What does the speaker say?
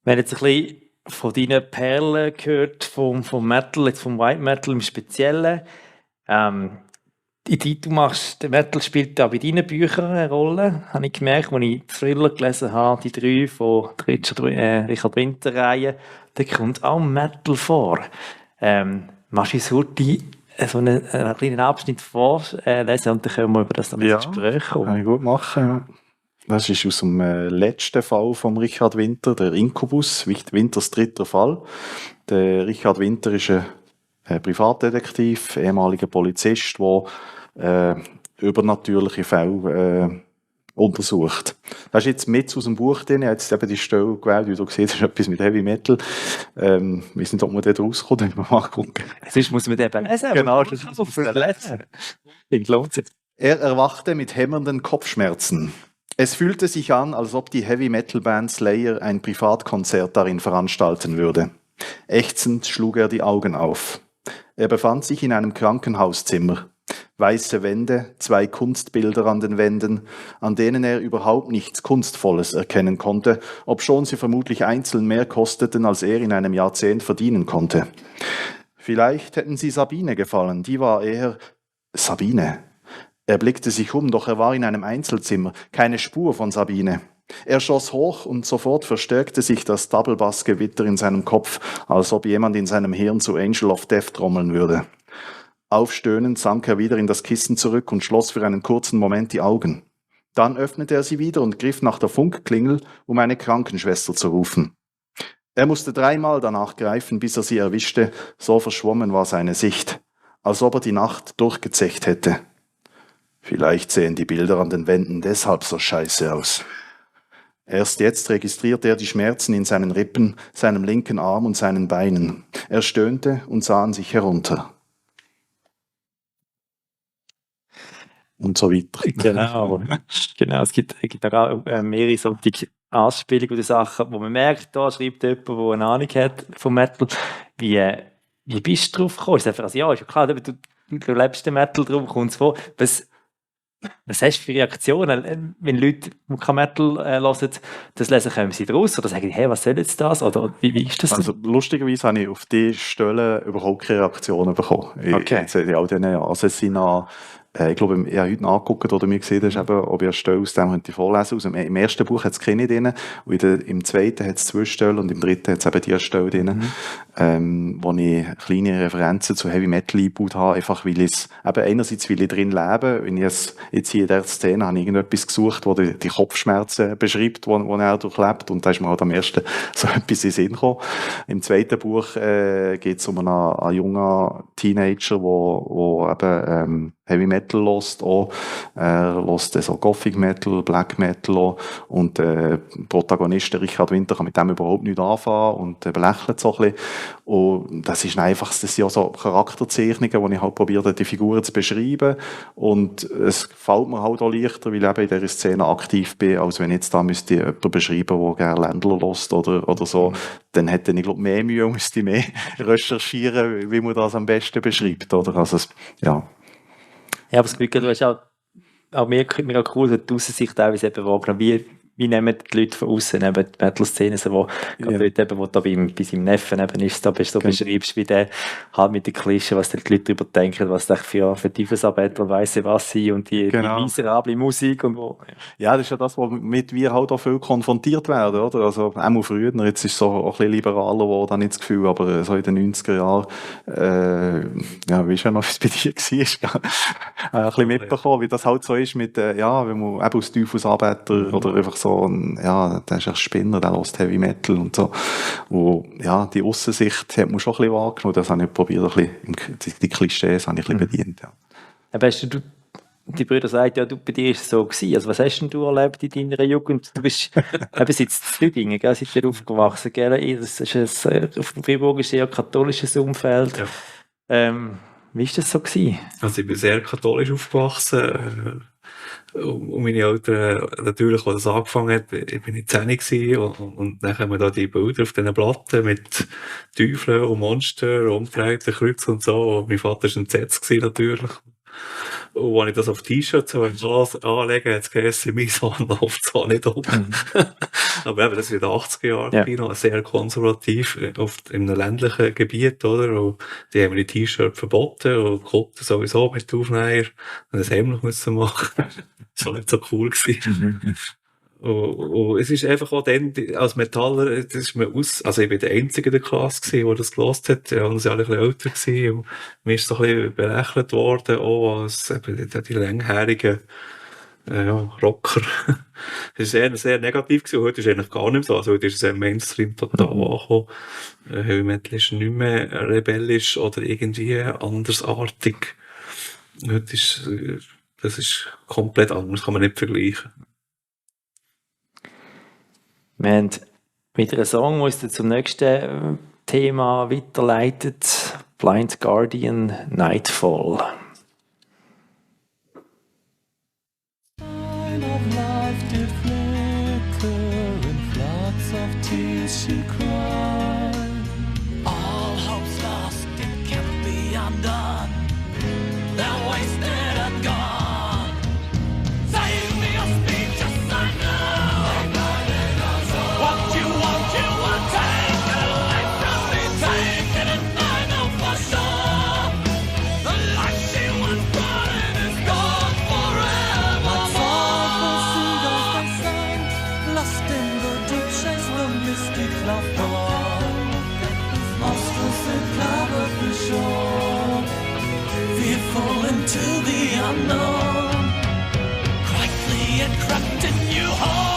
Wir haben jetzt ein bisschen von deinen Perlen gehört, vom Metal, jetzt vom White Metal im Speziellen. Ähm, du machst, der Metal spielt auch bei deinen Büchern eine Rolle, habe ich gemerkt, als ich Thriller gelesen habe, die 3 von der Richard Winter-Reihe, da kommt auch Metal vor. Machst du uns heute so einen kleinen Abschnitt vorlesen und dann können wir über das dann ins Ja, Gespräch kann kommen. ich gut machen. Ja. Das ist aus dem letzten Fall von Richard Winter, der Inkubus, Winters dritter Fall. Der Richard Winter ist ein Privatdetektiv, ehemaliger Polizist, der übernatürliche Fälle untersucht. Das ist jetzt mit aus dem Buch drin. Ich habe jetzt eben die Stelle gewählt, wie du siehst, das ist etwas mit Heavy Metal. Ich weiß nicht, ob man da rauskommt, wenn man mal gucken. Sonst muss man den eben lesen. Genau, das das muss man lesen. Das lohnt sich. Er erwachte mit hämmernden Kopfschmerzen. Es fühlte sich an, als ob die Heavy-Metal-Band Slayer ein Privatkonzert darin veranstalten würde. Ächzend schlug er die Augen auf. Er befand sich in einem Krankenhauszimmer. Weiße Wände, 2 Kunstbilder an den Wänden, an denen er überhaupt nichts Kunstvolles erkennen konnte, obschon sie vermutlich einzeln mehr kosteten, als er in einem Jahrzehnt verdienen konnte. Vielleicht hätten sie Sabine gefallen, die war eher Sabine. Er blickte sich um, doch er war in einem Einzelzimmer, keine Spur von Sabine. Er schoss hoch und sofort verstärkte sich das Double-Bass-Gewitter in seinem Kopf, als ob jemand in seinem Hirn zu Angel of Death trommeln würde. Aufstöhnend sank er wieder in das Kissen zurück und schloss für einen kurzen Moment die Augen. Dann öffnete er sie wieder und griff nach der Funkklingel, um eine Krankenschwester zu rufen. Er musste 3-mal danach greifen, bis er sie erwischte, so verschwommen war seine Sicht, als ob er die Nacht durchgezecht hätte. Vielleicht sehen die Bilder an den Wänden deshalb so scheiße aus. Erst jetzt registrierte er die Schmerzen in seinen Rippen, seinem linken Arm und seinen Beinen. Er stöhnte und sah an sich herunter. Und so weiter. Genau. Genau. Es gibt auch mehrere solche Anspielungen oder Sachen, wo man merkt, da schreibt jemand, der eine Ahnung hat vom Metal. Wie bist du drauf gekommen? Ist einfach, also, ja, ist ja klar, du lebst den Metal, darum kommt es vor. Was hast du für Reaktionen, wenn Leute, die kein Metal hören, das lesen, kommen sie draus oder sagen, hey, was soll jetzt das? Oder wie ist das? Also lustigerweise habe ich auf diese Stelle überhaupt keine Reaktionen bekommen. Okay. In all diesen Assassina, ich glaube, ich habe heute nachgeguckt oder mir gesehen, dass eben, ob ich eine Stelle aus dem könnte vorlesen könnte. Im ersten Buch hat es keine drin, und im zweiten hat es 2 Stellen und im dritten hat es eben diese Stelle drin, wo ich kleine Referenzen zu Heavy Metal eingebaut habe, einfach weil ich es, eben einerseits weil ich drin lebe, wenn ich es jetzt hier in dieser Szene habe ich irgendetwas gesucht, wo die Kopfschmerzen beschreibt, wo er durchlebt, und da ist mir halt am ersten so etwas in den Sinn gekommen. Im zweiten Buch geht es um einen jungen Teenager, wo eben Heavy Metal hört auch. Er hört so Gothic Metal, Black Metal auch. Und der Protagonist, der Richard Winter, kann mit dem überhaupt nicht anfangen und belächelt so ein bisschen. Und das ist einfach, das sind ja so Charakterzeichnungen, wo ich halt probiere, die Figuren zu beschreiben. Und es fällt mir halt auch leichter, weil ich eben in dieser Szene aktiv bin, als wenn ich jetzt da müsste jemanden beschreiben, der gerne Ländler hört oder so. Dann hätte ich, glaube ich, mehr Mühe und müsste mehr recherchieren, wie man das am besten beschreibt, oder? Also, ja. Ja, aber das Gefühl, du hast auch mega cool, so die Aussicht teilweise eben wahrgenommen. Wie nehmen die Leute von außen eben die Metal-Szene, so, wo Leute eben, wo da bei seinem Neffen eben ist, da bist du beschreibst, wie der halt mit den Klischee, was die Leute darüber denken, was das für Tiefelsanbeter weiss was sind und die miserable Musik und wo. Ja, das ist ja das, womit wir halt auch viel konfrontiert werden, oder? Also, auch früher, jetzt ist es so auch ein bisschen liberaler geworden, habe ich das Gefühl, aber so in den 90er Jahren, ja, wie schon noch, was bei dir war, ein bisschen mitbekommen, wie das halt so ist mit, ja, wenn man eben als Teufelsanbeter oder einfach so, ja, der ist ein Spinner, der hört Heavy Metal und so. Wo, ja, die Aussensicht hat man schon ein bisschen wahrgenommen, das habe ich probiert, ein bisschen, die Klischees habe ich ein bisschen bedient, ja. Aber hast du, die Brüder sagen, ja, bei dir ist es so gewesen. Also, was hast denn du erlebt in deiner Jugend? Du bist eben seit Lüdingen, gell? Seid ihr aufgewachsen, gell? Das ist auf Fribourg ist eher ein katholisches Umfeld. Ja. Wie war das so gewesen? Also, ich bin sehr katholisch aufgewachsen. Und meine Eltern, natürlich, als das angefangen hat, ich bin ich 10 gewesen, und dann haben wir da die Bilder auf diesen Platten mit Teufeln und Monster, umgedrehten Kreuzen und so. Und mein Vater war entsetzt gewesen, natürlich. Und wenn ich das auf T-Shirts anlege, jetzt geheißen, mein Sohn läuft zwar nicht um. Aber eben, das ist in den 80er Jahren Kino, sehr konservativ, oft in einem ländlichen Gebiet, oder? Und die haben die T-Shirt verboten und Kutten sowieso mit Aufnäher. Und das heimlich müssen machen. Das war nicht so cool gewesen. Und es ist einfach auch dann, als Metaller, das ist mir also ich bin der Einzige in der Klasse gewesen, der das gelost hat. Ja, und sie alle ein bisschen älter gewesen. Und mir ist so ein bisschen berechnet worden, auch als eben die langjährigen, Rocker. Es ist sehr, sehr negativ gewesen. Heute ist es eigentlich gar nicht so. Also heute ist es ein Mainstream total angekommen. Heavy Metal ist nicht mehr rebellisch oder irgendwie andersartig. Heute ist, das ist komplett anders, kann man nicht vergleichen. Wir haben wieder einen Song, der uns dann zum nächsten Thema weiterleitet. Blind Guardian, Nightfall. She cried. All hope's lost, it can't be undone. They're wasted and gone. Save me a speech, just I know. What you want, you will take it away from me. Take it and I know for sure. The life she once brought in is gone forever. Like seagulls they sang, lost in the deep chase, the misty cloud gone. Monstrous and cloud for sure. Fearful into the unknown. Quietly it crept in you home.